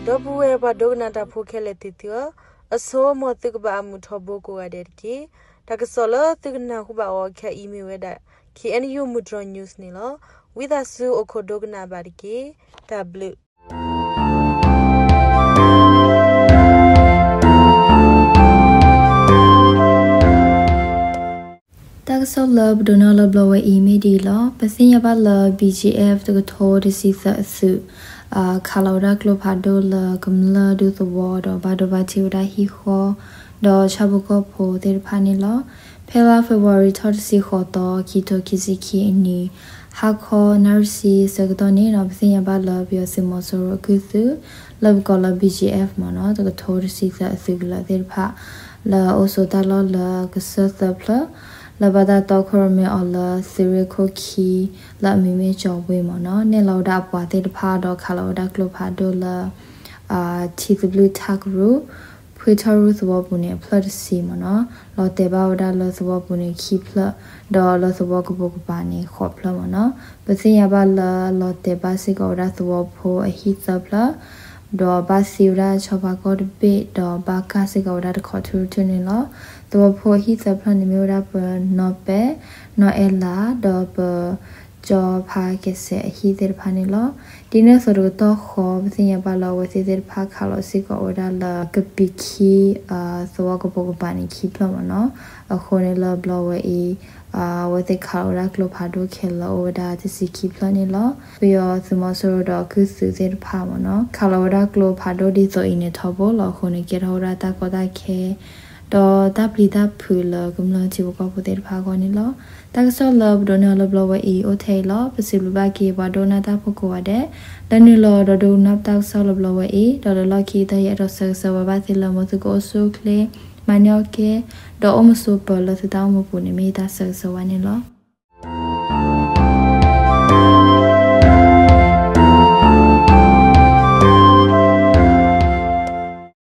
ဒီပုၢ်ဝဲၢ်ပှၤဒိကနၣ်တၢ်ဖိခဲလၢာ်သ့ၣ်သုဧၢ, အဆိ မ်သုကဘၣ်အမုာ်ထီဘိကိးဂၤဒဲးတက့ၢ်. တၢ်ကစီၣ်လၢသုကနၢ်ဟူဘၣ်အီၤခဲအံၤမ့ၢ်ဝဲဒၣ် K N U မုၢ်တြီၤ news န့ၣ်လီၤ. ဝံသးစူၤအိၣ်ခိးဒိကနၣ်ဘၣ်တက့ၢ်. တၢ်ဘျုး. တၢ်ကစီၣ်လၢပဒိးန့ၢ်အီၤလၢဘျီဝဲအံၤမ့ၢ်ဒ်အံၤလီၤ. ပသ့ၣ်ညါဘၣ်လၢ B G F တကထိတဆံသၢအသုး ခးလီၤဝဲဒၣ်ကျိဖးဒိၣ်လၢကမျၢၢ်ဒူသဝီ ဒီးဘၣ်ဒိဘၣ်ထံးဝဲဒၣ်ဟံၣ်ဃီ ဒီးဆၣ်ဖိကီၢ်ဖိသ့ၣ်တဖၣ်န့ၣ်လီၤ. ဖဲလါ February ထီၣ်တဆံဃိးသီ ခံထိခံဆံခံအနံၤ ဟါခီနၣ်ရံၣ်ဆံဆၢကတီၢ်န့ၣ်ဒီး ပသ့ၣ်ညါဘၣ်လၢပယီၤသုးမီၤစိရိၤအကုၢ်သုး လၢပကိးလၢ B G F မ့ၢ်နီၤ တကထိတဆံသၢအသုးကလၢာ်သ့ၣ်တဖၣ် လၢအအိၣ်ဆိးတၢ်လီၢ်လၢကစၢၢ်သၢဖျၢၣ် လၢဘၣ်တၢ်တီခိၣ်ရိၣ်မဲအီၤလၢသုးရ့ၣ်ခိၣ်ခံ လၢအမံၤမ့ၢ်ကၠီၤဝ့မ့ၢ်နီၤ နဲၣ်လီၤဝဲဒၣ်အပှၤသ့ၣ်တဖၣ်ဒီးခးလီၤဝဲဒၣ်ကျိဖးဒိၣ်လၢ ထံသဘျုၣ်ထးကရူၢ် ဖှ့ထီၣ်ရူၢ်သဝီပူၤန့ၣ် အဖျၢၣ်တဆံမ့ၢ်နီၤ လီၤတဲာ်ဘၣ်ဝဲဒၣ်လၢသဝီပူၤန့ၣ်ခံဖျၢၣ် ဒီးလၢသဝီကပိာ်ကပၤန့ၣ် ဃိးဖျၢၣ်မ့ၢ်နီၤ ပသ့ၣ်ညါဘၣ်လၢလီၤတဲာ်ဘၣ်စ့ၢ်ကီးဝဲဒၣ်သဝီဖိအဟံၣ်သၢဖျၢၣ် ဒီးဘၣ်သံဝဲဒၣ်ဆီဖါကီၢ်တဘ့ၣ် ဒီးဘၣ်ကၢ်စ့ၢ်ကီးဝဲဒၣ်တခီထူထူန့ၣ်လီၤ. သဝီဖိအဟံၣ်သၢဖျၢၣ်န့ၣ်မ့ၢ်ဝဲဒၣ်ပနီၢ်ပဲၢ် နီၢ်အဲလး ဒီးပ ကၠီဖါကဲးစဲးအဟံၣ်သ့ၣ်တဖၣ်န့ၣ်လီၤ. ဒ်န့ၣ်အသိးတကတီၢ်ဃီ ပသ့ၣ်ညါဘၣ်လၢအဝဲသ့ၣ်သ့ၣ်တဖၣ်ခးလီၤစ့ၢ်ကီးဝဲဒၣ်လၢကပံာ်ခံ သဝီကပိာ်ကပၤန့ၣ်ခံဖျၢၣ်မ့ၢ်နီၤ အဃိန့ၣ်လၢဘျီဝဲအံၤ အဝဲသ့ၣ်ခးလီၤဝဲဒၣ်ကျိဖးဒိၣ်ခဲလၢာ်အိၣ်ဝဲဒၣ်တဆံခံဖျၢၣ်န့ၣ်လီၤ. ပယီၤသုးမီၤစိရိၤဒီးကုၢ်သုးသ့ၣ်တဖၣ်မ့ၢ်နီၤ ခးလီၤဝဲဒၣ်ကျိဖးဒိၣ်ဒ်သိးအံၤန့ၣ်ထီဘိလီၤ. အဃိန့ၣ်ကဲထီၣ်ဝဲဒၣ်တၢ်ကီတၢ်ခဲ ဒီးတၢ်ပျံၤတၢ်ဖုးလၢကမျၢၢ်ထံဖိကီၢ်ဖိသ့ၣ်တဖၣ်အဂီၢ်န့ၣ်လီၤ. တၢ်ကစီၣ်လၢပဒိးန့ၢ်အီၤလၢဘျီဝဲအံၤအိၣ်ထဲအံၤလီၤ. ပစံးဘျုးဘၣ်က့ၤပှၤဒိကနၣ်တၢ်ဖိကိးဂၤဒဲး လၢနုာ်လီၤဒီးဒိကနၣ်တၢ်ကစီၣ်လၢဘျီဝဲအံၤ ဒီးလၢလီၢ်ခံကတၢၢ်ယအဲၣ်ဒိးဆၢဂ့ၤဆၢဝါဘၣ်သုလၢမ်သုကအိၣ်ဆူၣ်အိၣ်ချ့ မၤန့ၢ်အီၣ်ကဲ ဒီးအိၣ်မုာ်ဆိးပၢၤလၢသုတၢ်အိၣ်မူပူၤန့ၣ်မ့ၢ်ယတၢ်ဆၢဂ့ၤဆၢဝါန့ၣ်လီၤ.